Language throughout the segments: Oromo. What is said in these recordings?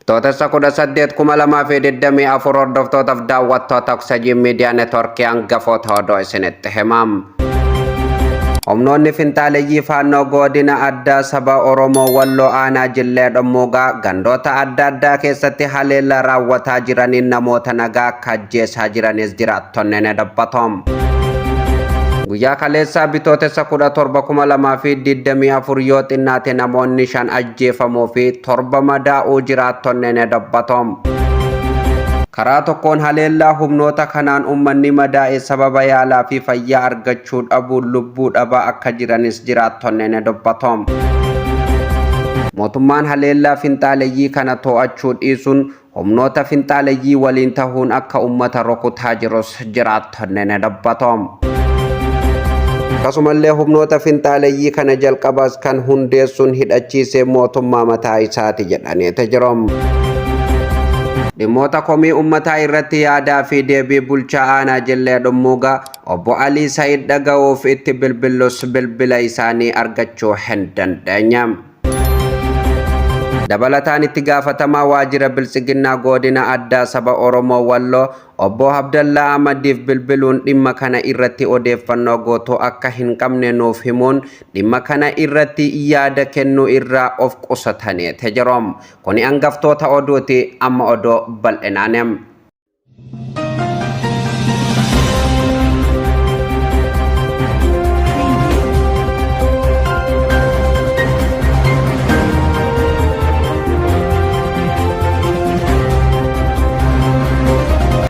Bitootessa 18, 2024 Hordoftootaf daawwattoota Oksajii Miidiyaa Networkii hangafoota odoo isinitti hima. Humnoonni finxaaleyyii Faannoo Goodina Addaa Saba Oromoo Walloo Aanaa Jillee Dhummuugaa gandoota adda addaa keessatti haleellaa raawwataa jiraniin namoota nagaa akka ajjeesaa jiranis jiraattonni ni dubbatu. Guyyaa kaleessaa Bitootessa 17,2024 yoo xinnaate namoonni 5 ajjeefamuu fi 7 madaa'uu jiraattonni ni dubbatu. Karaa tokkoon haleellaa humnoota kanaan ummanni madaa'e sababa yaalaa fi fayyaa argachuu dhabuun lubbuu dhabaa akka jiranis jiraattonni ni dubbatu. Mootummaan haleellaa finxaaleyyii kana to'achuu dhiisuun humnoota finxaaleyyii waliin tahuun akka ummata rukutaa jirus jiraattonni ni dubbatu. Akkasumallee humnoota finxaaleyyii kana jalqabas kan hundeessuun hidhachiise mootummaa mataa isaati jedhaniiti jiru. Dhimmoota komii ummataa irratti yaadaa fi deebii bulchaa aanaa Jillee Dhummuugaa obbo Alii Sa'id dhaga'uuf itti bilbillus bilbila isaanii argachuu hin dandeenye. Dabalataan itti gaafatamaa waajjira Biltsiginnaa Goodina Addaa Saba Oromoo Walloo Obbo Abdallaa Ahmadiif bilbiluun dhimma kana irratti odeeffannoo guutuu akka hin qabne nuuf himuun dhimma kana irratti yaada kennuu irraa of qusataniiti jiru. Kuni angaftoota oduuti amma oduu bal'inaan.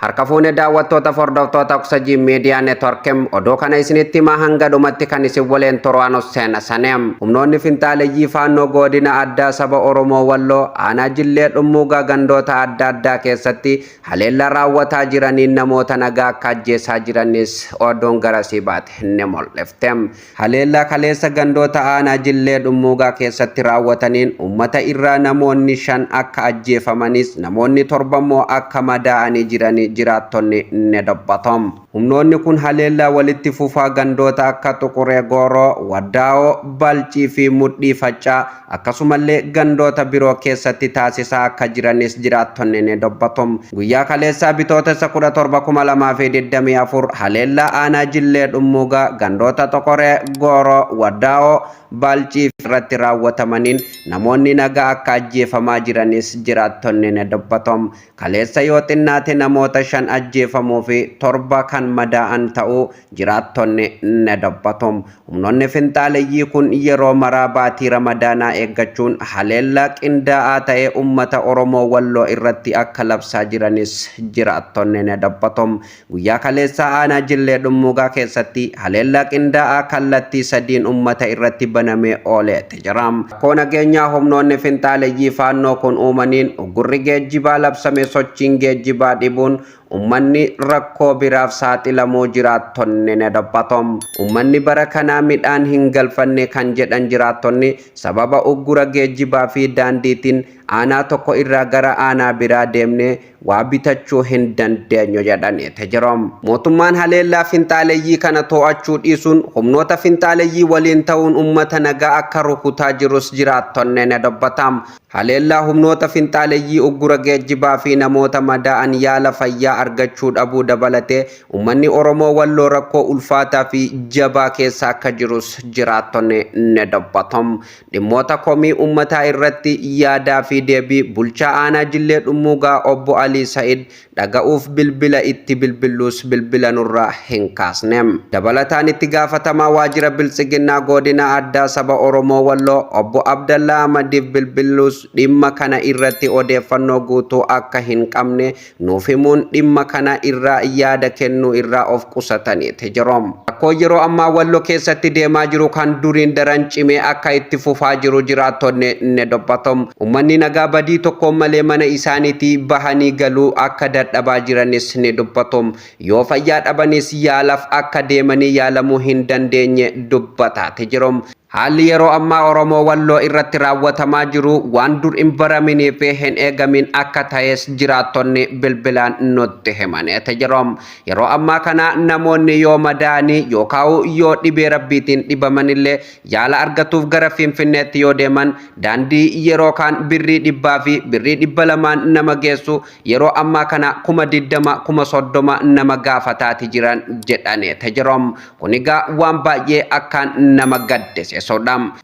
Harka fuune daawwattoota hordoftoota Oksajii Miidiyaa Neetworkim oduu kana isinitti himaa hanga dhumatti kan isin waliin turu anu seena saneem. Humnoonni finxaaleyyii faannoo goodina addaa saba Oromoo Walloo aanaa Jillee Dhummuugaa gandoota adda addaa keessatti Haleellaa raawwataa jiraniin namoota nagaa akka ajjeesaa jiranis oduun garasii baate ni mul'ifte. Haleellaa kaleessa gandoota aanaa Jillee Dhummuugaa keessatti raawwataniin uummata irraa namoonni 5 akka ajjeefamanis namoonni 7 immoo akka madaa'anii jirani jiraattonni ni dubbatu. Humnoonni kun haleellaa walitti fufaa gandoota akka Xuquree Gooroo, Waddaawoo, Balcii fi Mudhii Faccaa akkasumallee gandoota biroo keessatti taasisaa akka jiranis jiraattonni ni dubbatu. Guyyaa kaleessaa Bitootessa 17,2024 haleellaa aanaa Jillee Dhummuugaa gandoota Xoqoree Gooroo, Waddaawoo, Baalcii irratti raawwatamaniin namoonni nagaa akka ajjeefamaa jiranis jiraattonni ni dubbatu. Kaleessa yoo xinnaate namoota 5 ajjeefamuu fi 7 kan madaa'an ta'uu jiraattonni ni dubbatu. Humnoonni finxaaleyyii kun yeroo maraa baatii Ramadaanaa eeggachuun haleellaa qindaa'aa ta'e ummata Oromoo Walloo irratti akka labsaa jiranis jiraattonni ni dubbatu. Guyyaa kaleessaa aanaa Jillee Dhummuugaa keessatti haleellaa qindaa'aa kallattii sadiin ummata irratti banamee ooleeti jira. Rakkoo nageenyaa humnoonni finxaaleyyii Faannoo kun uumaniin uggurri geejjibaa labsame sochiin geejjibaa dhibuun ummanni rakkoo biraaf saaxilamuu jiraattonni ni dubbatu. Ummanni bara kanaa midhaan hin galfanne kan jedhan jiraattonni sababa uggura geejjibaa fi daandiitiin aanaa tokko irraa gara aanaa biraa deemnee waa bitachuu hin dandeenyu jedhaniiti jiru. Mootummaan haleellaa finxaaleyyii kana to'achuu dhiisuun humnoota finxaaleyyii waliin ta'uun uummata nagaa akka rukutaa jirus jiraattonni ni dubbata. Haleellaa humnoota finxaaleyyii uggura geejjibaa fi namoota madaa'an yaala fayyaa argachuu dhabuu dabalatee uummanni Oromoo Walloo rakkoo ulfaataa fi jabaa keessa akka jirus jiraattonni ni dubbatu. Dhimmoota komii ummataa irratti yaadaa fi deebii Bulchaa Aanaa Jillee Dhummuugaa Obbo Alii Sa'id dhaga'uuf bilbila itti bilbilluus bilbila nurraa hin kaasne. Dabalataan Itti Gaafatamaa Waajjira Biltsiginnaa Goodina Addaa Saba Oromoo Walloo Obbo Abdallaa Ahmadiif bilbilluus dhimma kana irratti odeeffannoo guutuu akka hin qabne nuuf himuun dhimma kana irraa yaada kennuu irraa of qusataniiti jiru. Rakkoo yeroo ammaa Wallo keessatti deemaa jiru kan duriin daran cimee akka itti fufaa jiru jiraattonni ni dubbatu. Ummanni nagaa badii tokkoon malee mana isaaniitii bahanii galuu akka dadhabaa jiranis ni dubbatu. Yoo fayyaa dhabanis yaalaf akka deemanii yaalamuu hin dandeenye dubbataati jiru. Haalli yeroo ammaa Oromoo Walloo irratti raawwatamaa jiru waan dur hin baraminii fi hin eegamin akka ta'es jiraattonni bilbilaan nutti himaniiti jiru. Yeroo ammaa kana namoonni yoo madaa'anii yookaan yoo dhibee rabbiitiin dhibamanillee yaala argatuuf gara Finfinneetti yoo deeman daandii yeroo kaan birrii 100 fi birrii 200n nama geessu yeroo ammaa kana 20,000 30,000 nama gaafataati jiran jedhaniiti jiru. Kun egaa waan baay'ee akkaan nama gaddisiisudha.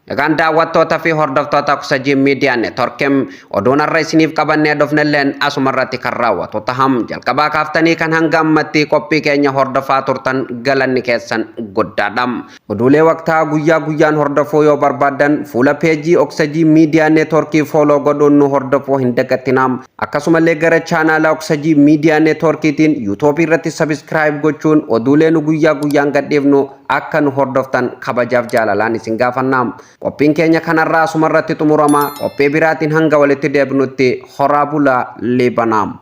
Egaan daawwattoota fi hordoftoota Oksajii Miidiyaa Neetworkim oduun har'a isiniif qabannee dhufnelleen asuma irratti kan raawwatu taham. Jalqabaa kaaftanii kan hanga ammatti qophii keenya hordofaa turtan galanni keessan guddaadha. Oduulee waqtaa guyyaa guyyaan hordofuu yoo barbaaddan fuula peejii Oksajii Miidiyaa Neetworkii fooloo godhuun nu hordofuu hin dagatinaa. Akkasumallee gara chaanaala Oksajii Miidiyaa Neetworkiitiin yuutuubii irratti sabiskiraayib gochuun oduulee nu guyyaa guyyaan gadhiifnu akka nu hordoftan kabajaaf jaalalaan isin gaafanna. Qophiin keenya kanarraa asumarratti xumurama. Qophii biraatiin hanga walitti deebinutti horaa bulaa liibanaam.